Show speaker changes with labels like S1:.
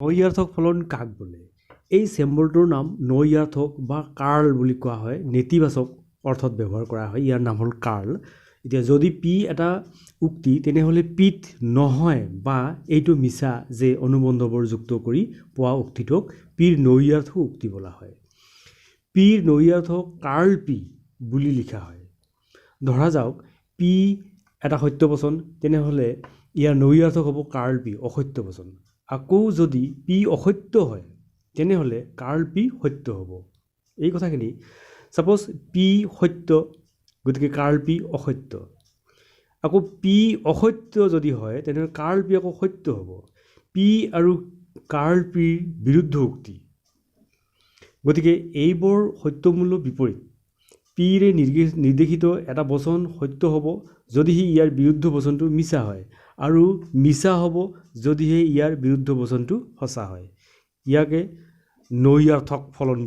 S1: নৈয়াৰ্থক ফলন কাক বোলে? এই চেম্বলটোৰ নাম নৈয়াৰ্থক বা কাৰ্ল বুলি কোৱা হয়। নেতিবাচক অৰ্থত ব্যৱহাৰ কৰা হয়। ইয়াৰ নাম হ'ল কাৰ্ল। এতিয়া যদি পি এটা উক্তি, তেনেহ'লে পিত নহয় বা এইটো মিছা যে অনুবন্ধবোৰ যুক্ত কৰি পোৱা উক্তিটোক পিৰ নৈয়াৰ্থক উক্তি বোলা হয়। পিৰ নৈয়াৰ্থক কাৰ্ল পি বুলি লিখা হয়। ধৰা যাওক পি এটা সত্য বচন, তেনেহ'লে ইয়াৰ নৈয়াৰ্থক হ'ব কাৰ্ল পি অসত্য বচন। আকৌ যদি পি অসত্য হয়, তেনেহ'লে কাৰ্ল পি সত্য হ'ব। এই কথাখিনি ছাপ'জ পি সত্য, গতিকে কাৰ্ল পি অসত্য। আকৌ পি অসত্য যদি হয়, তেনেহ'লে কাৰ্ল পি আকৌ সত্য হ'ব। পি আৰু কাৰ্ল পিৰ বিৰুদ্ধ উক্তি, গতিকে এইবোৰ সত্যমূল্য বিপৰীত। পিৰে নিৰ্দেশিত এটা বচন সত্য হ'ব যদিহে ইয়াৰ বিৰুদ্ধ বচনটো মিছা হয়, আৰু মিছা হ'ব যদিহে ইয়াৰ বিৰুদ্ধ বচনটো সঁচা হয়। ইয়াকে নৈয়াৰ্থক ফলন বুলি